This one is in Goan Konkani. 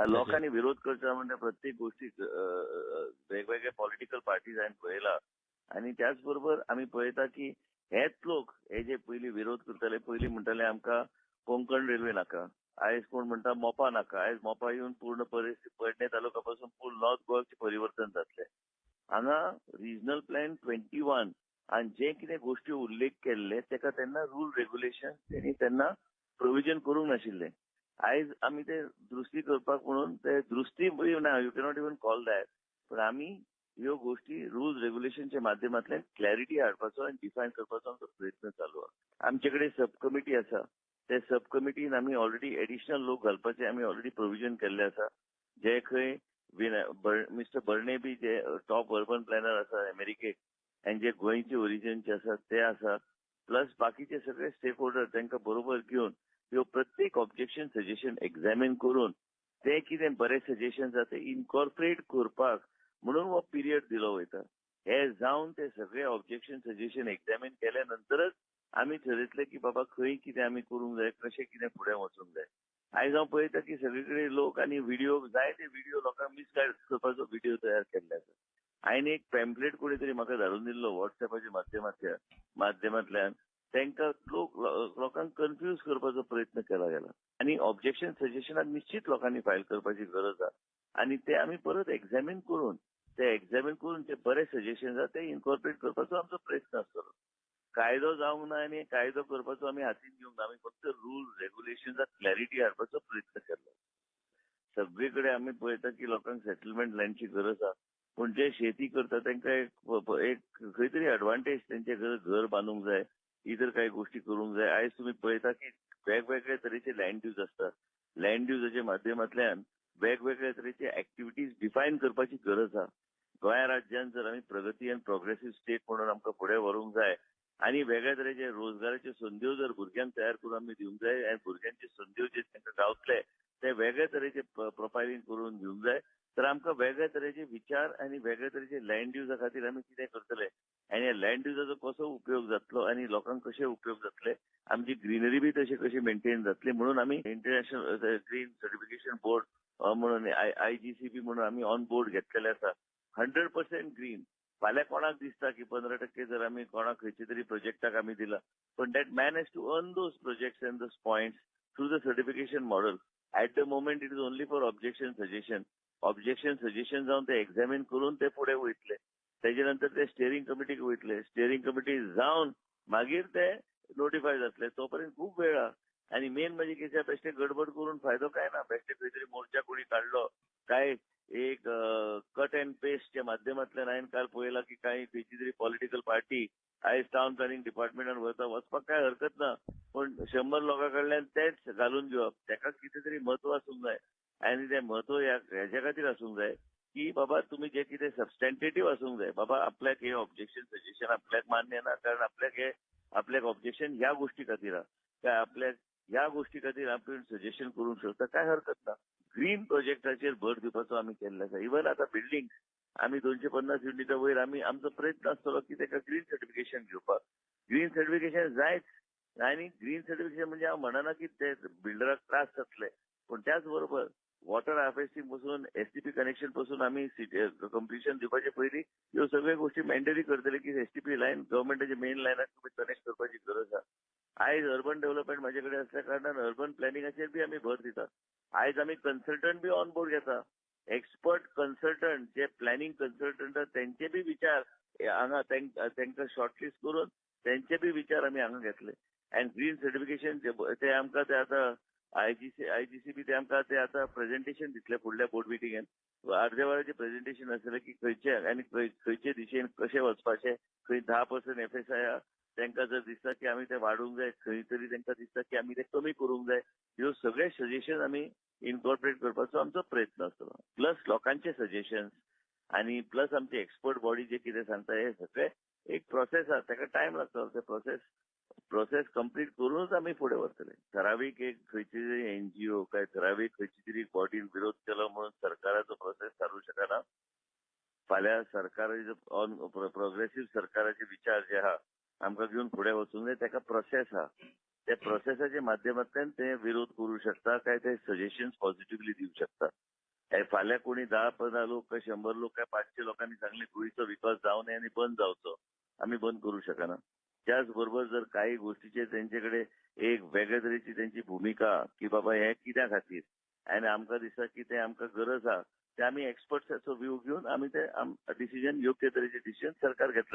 लोकांनी विरोध करचा म्हणजे प्रत्येक गोष्टीक वेगवेगळे पॉलिटिकल पार्टीज हांवें पळयला आनी त्याच बरोबर आमी पळयता की हेच लोक हे जे पयलीं विरोध करताले, पयलीं म्हणटाले आमकां कोंकण रेल्वे नाका, आयज कोण म्हणटा मोपा नाका. आयज मोपा येवन पूर्ण परिस्थिती पेडणे तालुका पासून फूल नॉर्थ गोवाचे परिवर्तन जातलें. हांगा रिजनल प्लॅन 21 आनी जे कितें गोश्टी उल्लेख केल्ले तेका तेन्ना रूल रेग्युलेशन तेणी तेन्ना प्रोविजन करूंक नाशिल्लें. आयज आमी ते दुरुस्ती करपाक म्हणून ते दुरुस्ती ना, you cannot even call that, पण आमी ह्यो गोष्टी रुल्स रेग्युलेशनच्या माध्यमांतल्यान क्लॅरिटी हाडपाचो आनी डिफायन करपाचो आमचो प्रयत्न चालू आसा. आमचे कडेन सब कमिटी आसा. ते सब कमिटीन आमी ऑलरेडी एडिशनल लोक घालपाचे आमी ऑलरेडी प्रोविजन केल्ले आसा. जे खंय मिस्टर बर्णे बी जे टॉप अर्बन प्लॅनर आसा अमेरिकेक आनी जे गोंयचे ओरिजिनचे आसा ते आसा, प्लस बाकीचे सगळे स्टेक होल्डर तांकां बरोबर घेवन ह्यो प्रत्येक ऑब्जेक्शन सजेशन एग्जामीन करून ते कितें बरे सजेशन आसा ते इनकॉर्पोरेट करपाक म्हणून हो पिरियड दिलो वयता. हे जावन ते सगळे ऑब्जेक्शन सजेशन एग्जामीन केल्या नंतरच आमी ठरयतले की बाबा खंय कितें आमी करूंक जाय, कशें कितें फुडें वचूंक जाय. आयज हांव पळयता की सगळे कडेन लोक आनी व्हिडिओ, जायते व्हिडिओ लोकांक मिसगायड करपाचो व्हिडिओ तयार केल्ले आसा. हांवें एक पॅम्पलेट कोणी तरी म्हाका धाडून दिल्लो वॉट्सॅपाच्या माध्यमांतल्यान. तांकां लोक लोकांक कन्फ्यूज करपाचो प्रयत्न केला गेला आनी ऑब्जेक्शन सजेशनाक निश्चित लोकांनी फायल करपाची गरज आसा आनी ते आमी परत एग्जामीन करून, ते एग्जामीन करून जे बरे सजेशन आसा ते इनकॉर्पोरेट करपाचो आमचो प्रयत्न आसतलो. कायदो जावंक ना आनी कायदो करपाचो आमी हातीन घेवंक ना. आमी फक्त रूल रेग्युलेशन्साक क्लॅरिटी हाडपाचो प्रयत्न केलो. सगळे कडेन आमी पळयता की लोकांक सेटलमेंट लँडची गरज आसा, पूण जे शेती करता तांकां एक एक खंय तरी एडवांटेज, तेंचे घर घर बांदूंक जाय, इतर काही गोष्टी करूंक जाय. आयज तुमी पळयता की वेगवेगळे तरेचे लँड यूज आसता. लँड युजाच्या माध्यमांतल्यान वेगवेगळे तरेचे ऍक्टिव्हिटीज डिफायन करपाची गरज आसा. गोंया राज्यान जर आमी प्रगती आनी प्रोग्रेसीव स्टेट म्हणून आमकां फुडें व्हरूंक जाय आनी वेगळ्या तरेचे रोजगाराच्यो संद्यो जर भुरग्यांक तयार करून आमी दिवंक जाय आनी भुरग्यांचे संद्यो जे तांकां गावतले ते वेगळे तरेचे प्रोफायलिंग करून दिवंक जाय, तर आमकां वेगळे तरेचे विचार आनी वेगळे तरेचे लँड युजा खातीर आमी कितें करतले आनी ह्या लँड युजाचो कसो उपयोग जातलो आनी लोकांक कशे उपयोग जातले, आमची ग्रीनरी बी तशी कशी मेंटेन जातली म्हणून आमी इंटरनॅशनल ग्रीन सर्टिफिकेशन बोर्ड म्हणून आयजीसीबी म्हणून आमी ऑन बोर्ड घेतलेले आसा. 100% ग्रीन. फाल्यां कोणाक दिसता की 15% जर आमी कोणाक खंयच्या तरी प्रोजेक्टाक आमी दिला, पण that man has to earn those projects and those points through the certification model. At the moment it is only for objection suggestion. Objection suggestion जावन ते एक्झामीन करून ते फुडें वयतले. तेजे नंतर ते स्टिअरिंग कमिटीक वयतले. स्टिअरिंग कमिटी जावन मागीर ते नोटिफाय जातले. तो पर्यंत खूब वेळ आहा. आनी मेन म्हणजे कितें, बेश्टे गडबड करून फायदो काय ना. बेश्टे खंय तरी मोर्चा कोणी काडलो काय एक कट अँड पेस्टच्या माध्यमांतल्यान हांवें काल पळयला की कांय खंयची तरी पॉलिटिकल पार्टी आयज टावन प्लॅनिंग डिपार्टमेंटान वता. वचपाक काय हरकत ना, पण 100 लोकां कडल्यान तेच घालून घेवप, ताका कितें तरी म्हत्व आसूंक जाय आनी तें म्हत्व ह्या हेज्या खातीर आसूंक जाय की बाबा तुमी जे कितें सबस्टँटेटीव आसूंक जाय. बाबा आपल्याक हे ऑब्जेक्शन सजेशन आपल्याक मान्य ना, कारण आपल्याक हे आपल्याक ऑब्जेक्शन ह्या गोष्टी खातीर आहा, काय आपल्याक ह्या गोष्टी खातीर आपण सजेशन करूंक शकता, काय हरकत ना. ग्रीन प्रोजेक्टाचेर भर दिवपाचो आमी केल्लो आसा. इवन आतां बिल्डिंग आमी 250 युनिटा वयर आमी आमचो प्रयत्न आसतलो की ताका ग्रीन सर्टिफिकेशन घेवपाक. ग्रीन सर्टिफिकेशन जायच आनी ग्रीन सर्टिफिकेशन म्हणजे हांव म्हणना की ते बिल्डराक त्रास जातले, पूण त्याच बरोबर वॉटर हार्वेस्टिंग पासून एसटीपी कनेक्शन पासून आमी कंप्लिशन दिवपाचे पयलीं ह्यो सगळ्यो गोष्टी मॅन्डेटरी करतले की एसटीपी लायन गव्हर्मेंटाच्या मेन लायनाक तुमी कनेक्ट करपाची गरज आसा. आयज अर्बन डेव्हलपमेंट म्हाजे कडेन असल्या कारणान अर्बन प्लॅनिंगाचेर बी आमी भर दितात. आयज आमी कन्सल्टंट बी ऑन बोर्ड घेता. एक्सपर्ट कन्सल्टंट जे प्लॅनिंग कन्सल्टंट, तेंचे बी विचार हांगा तांकां शॉर्टलिस्ट करून तेंचे बी विचार आमी हांगा घेतले. अँड ग्रीन सर्टिफिकेशन ते आमकां ते आतां आयजीसीबी ते आमकां ते आतां प्रेझेंटेशन दितले फुडल्या बोर्ड मिटिंगेन. अर्द्या वराचें प्रेझेंटेशन आसतलें की खंयचे आनी खंयचे दिशेन कशें वचपाचें. खंय 10% एफएसआय तांकां जर दिसता की आमी ते वाडोवंक जाय, खंय तरी तांकां दिसता की आमी ते कमी करूंक जाय, ह्यो सगळे सजेशन आमी इनकॉर्पोरेट करपाचो आमचो प्रयत्न आसतलो. प्लस लोकांचे सजेशन आनी प्लस आमचे एक्सपर्ट बॉडी जे कितें सांगता, हे सगळे एक प्रोसेस आसा, ताका टायम लागतलो. ते प्रोसेस प्रोसेस कंप्लीट करूनच आमी फुडें व्हरतले. ठरावीक एक खंयची तरी एनजीओ काय ठरावीक खंयची तरी बॉडीन विरोध केलो म्हणून सरकाराचो प्रोसेस थारूंक शकना. फाल्यां सरकार ऑन प्रोग्रेसीव सरकाराचे विचार जे आहा आमकां घेवन फुडें वचूंक जाय. ताका प्रोसेस आहा. त्या प्रोसेसाच्या माध्यमांतल्यान ते विरोध करूं शकता काय ते सजेशन पॉझिटिव्हली दिवं शकता. फाल्यां कोणी 10-15 लोक काय 100 लोक काय 500 लोकांनी सांगले गोंयचो विकास जावं नये आनी बंद जावचो, आमी बंद करू शकना. त्याच बरोबर जर काही गोष्टीचेर तेंचे कडेन एक वेगळे तरेची तेंची भुमिका की बाबा हे कित्या खातीर आनी आमकां दिसता की ते आमकां गरज आहा, ते आमी एक्सपर्ट्साचो व्यू घेवन आमी ते डिसिजन, योग्य तरेचे डिसिजन सरकार घेतले.